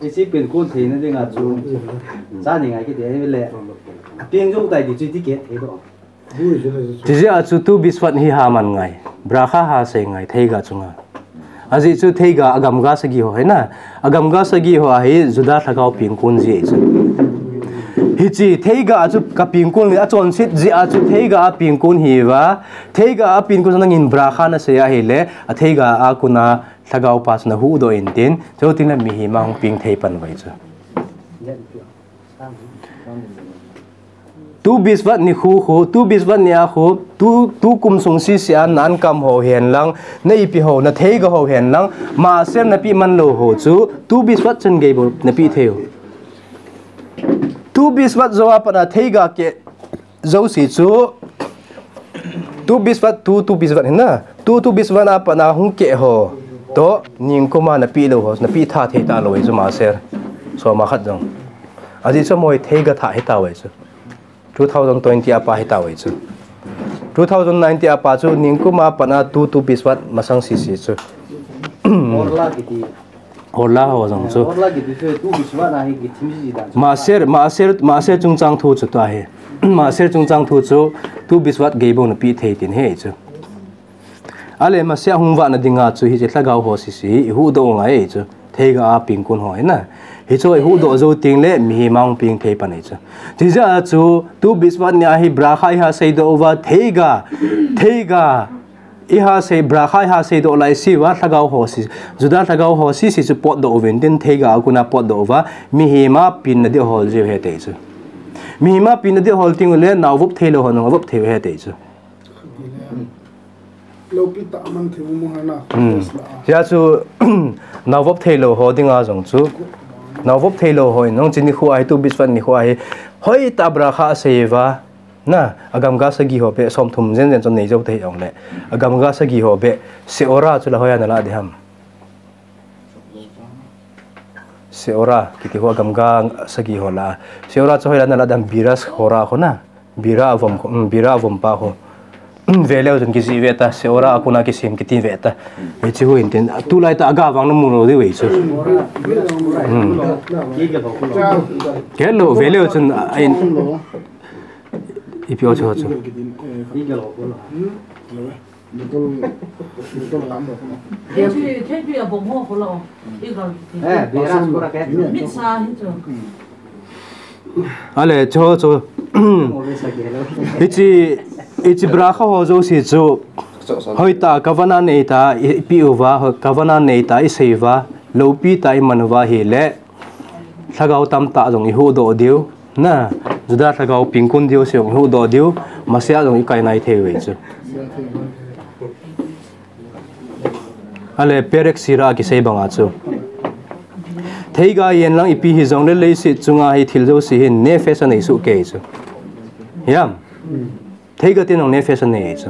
Hiche pengkon theina dinga chu, cha ni ngai kiti ahile, apeng jou tai ti chu iti kit thei doh. Tijeh a chu tu bisvat hi ha man ngai, bracha ha sei ngai, theiga chunga. Ajeh chu theiga a gamga sagi ho ahi na, a gamga sagi ho ahi Juda lhagao pengkon jeh chu. Hiche theiga a chu ka pengkon, achonset jeh a chu theiga a pengkon hiuva, theiga a pengkon nangin bracha nasei ahile, a theiga a kona lhagao pa chu nahuhdoh intin, chuting le mihem a hung peng thei pan uve chu. Tu bisvat ni khu khu, tu bisvat ni a khu, tu, tu kum sung sese a na ankam ho hen lang, na ipi ho, na theiga ho hen lang, maaser napeh man lou ho chu, tu bisvat chan gei bou napeh thei u. Tu bisvat jou a pat a theiga keh jouse chu, tu bisvat, tu, tu bisvat hin na, tu, tu bisvat a pat a hung keh ho toh, ningkum a napeh lou ho, napeh tha thei talou ahi chu maaser. Som a khat jong. Ajeh chu amaho hi theiga thah hita uve chu. two thousand twenty a pa hi tau chu. Two thousand nineteen a pa chu ningkum a pat a tu tu biswat masang sisi chu. Orla kiti. Orla ho jong chu. Orla kiti chu tu biswat na hi kithim si dan. Maser maser maser chungchang thu chu ta hi. Maser chungchang thu chu tu biswat gei bou na pi thei tin he chu. Ale masia hung vahna dinga chu hiche lhagao ho sisi hi ihuhdoh u ngai chu. Theiga a pingkun ho hi na. Hichu ihuhdoh jou teng le mihem a hung ping thei pan ahi chu. Tijeh a chu tu biswat nia hi bracha iha seidoh uva theiga. Theiga. Iha sei bracha iha seidoh lai siuva lhagao ho si. Juda lhagao ho sisi chu potdoh uvin tin theiga a kona potdoh uva. Mihem a pinna ding hol jiu he te chu. Mihem a pinna ding hol teng ule naovop theilou ho nung avop thei u he te chu. Tia chu naovop theilou ho dinga jong chu. Naovop theilou ho in nung chini khu ahi tu biswat ni khu ahi. Hoitah bracha asei uva. Na, agamga sagi ho beh, somthum jen jen chun nei jou te hi ong le. Agamga sagi ho beh, seora chu la hoiya nala ding ham. Seora, kiti ho agamga sagi ho la. Seora chu hoiya nala ding ham, bira seora ho na. Bira avom, bira avom pa ho. Veleu chun kijih ve ta, seora a kona kisem kiti ve ta. Hichi ho in tin, tulai tah a ga vang na mu lou diu ve chu. Kei lou, veleu chun, Ipi o chu chu. Ale chu chu. Hichi hichi bracha ho jouse chu. Hoitah kavana neitah ipi uva, kavana neitah isei uva, loupi tah iman uva hile. Lhagao tamtah jong ihuhdoh diu. Na, Juda lhagao pingkun diu se jong ihuhdoh diu. Masia jong ikai nai thei uve chu. Ale, perek sira kisei banga chu. Theiga yen lang ipi hijong le leiset chunga hi thil jouse hin nefesh anei soh kei chu. Hiam. Theiga ten jong nefesh anei chu.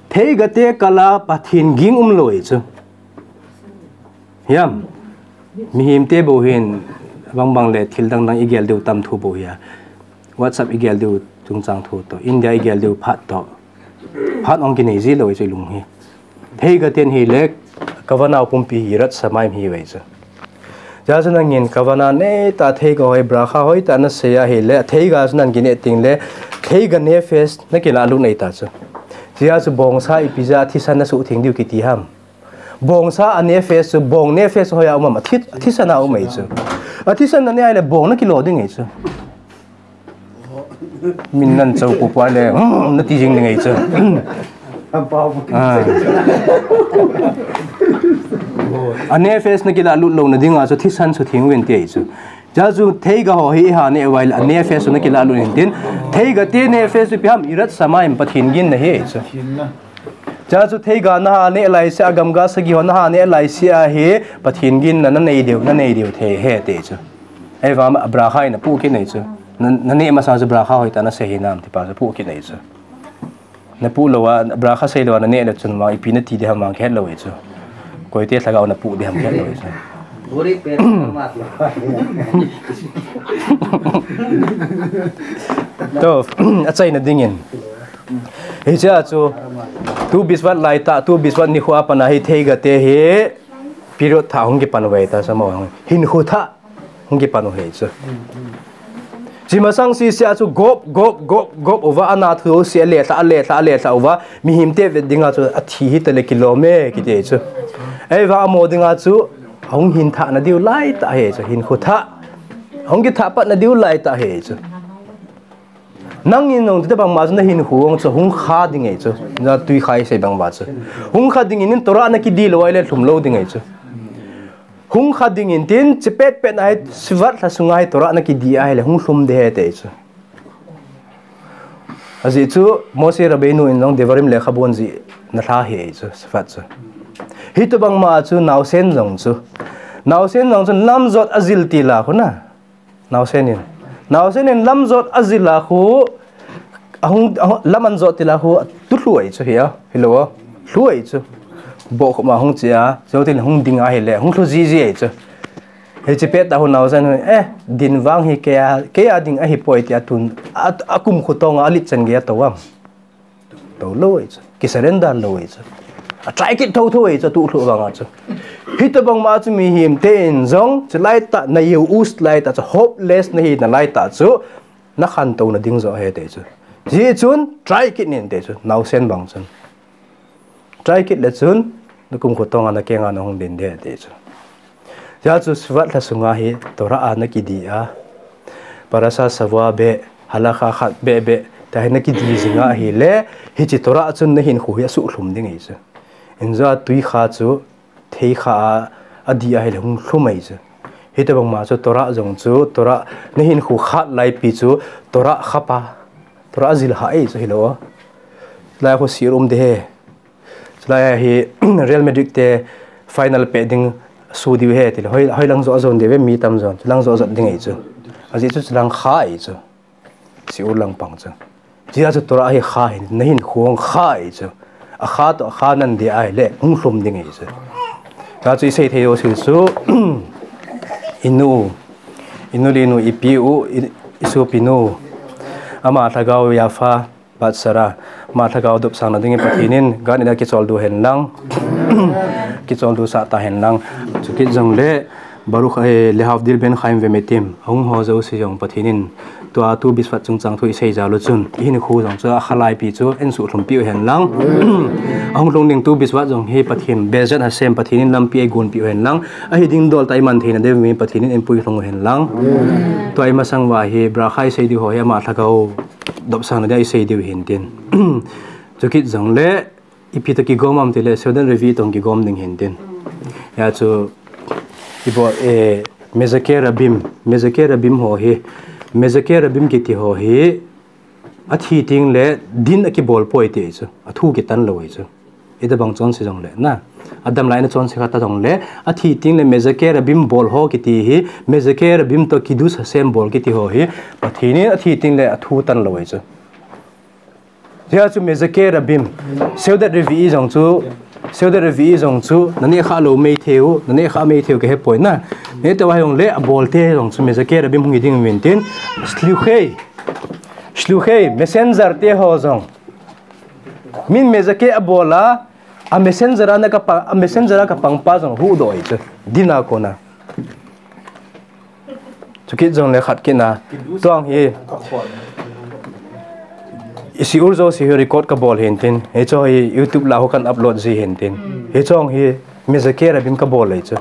Theiga te kal a Pathen ging umlou chu. Hiam. Mihem te bou hin bang bang le thil dang dang igel diu tam thu bou hi a. WhatsApp igel diu chungchang thu toh. India igel diu phat toh. Phat ong kinei ji lou chu lung hi. Theiga ten hile kavana pumpi hi rat samai hi ve chu. Tia chu nangin kavana neitah theiga hoi bracha hoitah nasei ahile, theiga chu nang kine teng le, theiga nefesh nakilah lut neitah chu. Tia chu bongsa ipi jeh a thisan nasuh theng diu kiti ham. Bongsa a nefesh chu, bong nefesh chu hoiya um am, athi, athisan a um ahi chu. Athisan nane ahile bong nakilo ding ahi chu. Min nan chou pu pa le, hmm, nati jing ding ahi chu. A nefesh nakilah lut louna dinga chu thisan chu theng uvin ti ahi chu. Tia chu theiga ho hi iha neh uva ahile, a nefesh chu nakilah lut in tin. Theiga te nefesh chu ipi ham, irat shamayim, Pathen ginna hi ahi chu. Tia chu theiga naha neh laisea, gamga sagi ho naha neh laisea hi, Pathen ginna nanei diu, nanei diu thei ahi ti chu. Ahivang a bracha hi napoh kit ahi chu. Na, naneh masang chu bracha hoitah nasei hinam ti pa chu poh kit ahi chu. Napoh lou a, bracha sei lou a, naneh le chun vang, ipi nati ding ham vang kihet lou ahi chu. Koite lhagao napoh ding ham kihet lou ahi chu. Toh, achaina dingin. Hichea chu, tu Biswat laitah, tu Biswat nikho a pat a hi theiga te hi, period thah hung kipan uve ta, sama hung. Hinkho thah hung kipan u ahi chu. Chi masang sesea chu gop, gop, gop, gop uva, ana thu jouse alelhah, alelhah, alelhah uva, mihem te vet dinga chu athi hitale kilom e, kiti ahi chu. Ahivang amaho dinga chu, hung hin thah nadiu laitah ahi chu, hinkho thah. Hung kithah pat nadiu laitah ahi chu. Nangin jong, tute bangma chu nahinkho jong chu hung kha ding ahi chu. Natwi kha isei bang uva chu. Hung kha dingin Torah nakidi lou ahile lhum lou ding ahi chu. Hung kha dingin tin, chi petpet na hi, Shvat lha sunga hi Torah nakidi ahile, hung lhum ding ahi ti ahi chu. Ajeh chu, Moshe Rabbeinu in jong Devarim lekhabun jihna lha hi ahi chu, Shvat chu. Hitobangma chu, naosen jong chu. Naosen jong chu, lamjot ajil tila khu na. Naosen in. Naosen in lamjot ajil a khu, ahung, ahung, lam anjot tila khu, tu lhu ahi chu hi a, hilou a. Lhu ahi chu. Bohkhop ma hung chea, jou tin hung ding ahile, hung lhu jiji ahi chu. Hiche pet a hu naosen hi, eh, din vang hi kei a, kei a ding ahi poi tia tun, a, akumkho tonga alit chan gei a tou am. Tou lou ahi chu. Ki surrender lou ahi chu. A try kit thotho ahi chu, tu lhu vang a chu. Hitobang ma chu mihem ten jong, chulai tah, na use lai tah chu, hopeless nahi nalai tah chu, na khantouna ding joh ahi ti chu. Hijeh chun, try kit in ti chu, naosen bang chun. Try kit le chun, na kumkho tonga na kenga na hung din ding ti chu. Hijeh chun Shvat lha sunga hi Torah a na kidi a. Parasha Shavua beh, Halakha khat beh beh, tia hi na kidi jing a ahile, hiche Torah chun na hinkho hi asuhlhum ding ahi chu. Injo a tui kha chu, thei kha a, adi ahile hung lhum ahi chu. Hitobang ma chu Torah jong chu, Torah na hinkho khat laipi chu, Torah khapa, Torah jil ha ahi chu hilou. Lai khu sir um de he. Chulai hi Real Madrid te final pe ding su diu he, tile. Hoi, hoilang joh a jon diu ve, mi tam jon. Chulang joh a jot ding ahi chu. Ajeh chu chulang kha ahi chu. Siu lang pang chu. Hijeh chu Torah hi kha hin, na hinkho kha ahi chu. A kha toh, a kha nan ding ahile, hung lhum ding ahi chu. Hijeh chu i sei thei u si chu, i nu, i nu le nu, i pi u, i, i sopi nu. Ama lhagao Yafa, Bat Sarah, ama lhagao dopsang na dingin Pathen in, gan ina kicholdo hen lang. Kicholdo sah ta hen lang. Chukit jong le, Baruch, eh, Lehavdil Ben Chaim Vemetim. Ahung ho jouse jong Pathen in, tua tu bisvat chungchang thu i sei jal u chun. I hinkho jong chu a kha laipi chu, eisuhlhum piu hen lang. Ahung lhung ding tu bisvat jong hi Pathen, Bezrat Hashem Pathen in lampi eigon piu hen lang. Ahi ding dol tah i man theina diuvin Pathen in eipui lhung u hen lang. Tua i masang uva hi, bracha i sei diu ho hi ama lhagao dopsang na dia i sei diu hin tin. Chukit jong le, ipi toh kigom am tile, Seudat Revi'i toh kigom ding hin tin. Hijeh chu, i bol, eh, Mezakeh Rabim, Mezakeh Rabim ho hi, Mezakeh Rabim kiti ho hi, athi teng le din akibol poi ti chu, athu kitan lou ahi chu. Itobang chonse jong le, na. Adam lai a chonse khat ta jong le, athi teng le Mezakeh Rabim bol ho kiti hi, Mezakeh Rabim toh Kiddush Hashem bol kiti ho hi, Pathen in athi teng le athu tan lou ahi chu. Hijeh chu Mezakeh Rabim, Seudat Revi'i jong chu, Seudat Revi'i jong chu, na neh kha lou mei thei u, na neh kha mei thei u ka he poi na. Neh tei u a jong le, abol te jong chu Mezakeh Rabim hung hi ding uvin tin, Shluchei, Shluchei, messenger te ho jong. Min Mezakeh abol a, a messenger a na ka pa, a messenger a ka pang pa jong huhdoh ahi chu, din a kona. Chukit jong le khat kit na. Tua hi, i siur jouse hi record ka bol hin tin. Hiche hi YouTube lah a kan upload ji hin tin. Hiche hi Mezakeh Rabim ka bol ahi chu.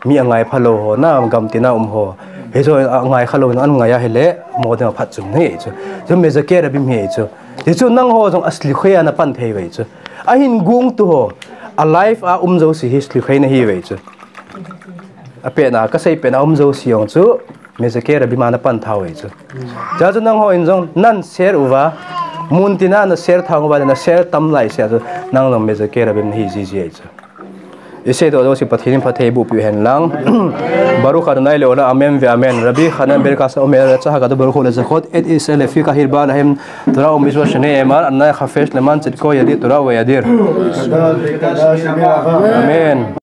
Mi angai pha lou ho, na gam tina um ho. Hiche angai kha lou, na angai a hile, mo ding a phatchomna ahi chu. Chu Mezakeh Rabim ahi chu. Hichu nangho jong a Shluchei a na pan thei u ahi chu. Ahin gong tu ho, a life a um jouse hi Shluchei na hi u ahi chu. Apet na, ka sei pet na um jouse jong chu, Mezakeh Rabim a na pan thei u ahi chu. Hijeh chu nangho in jong, nan share uva, mun tina na share thang uva, na share tam lai seh chu, nang jong Mezakeh Rabim na hi jiji ahi chu. I seidoh jouse Pathen in phatthei boh piu hen lang. Baruch Adonai le'olam, amen ve'amen. Rabbi Hanan ben Kasa omer, Ratzah HaKadosh Baruch Hu lezachot et Israel lefi kahil ba lahem Torah u'mitzvot shenei emar, Adonai chafetz leman tzedko yadid Torah ve'yadid. Amen.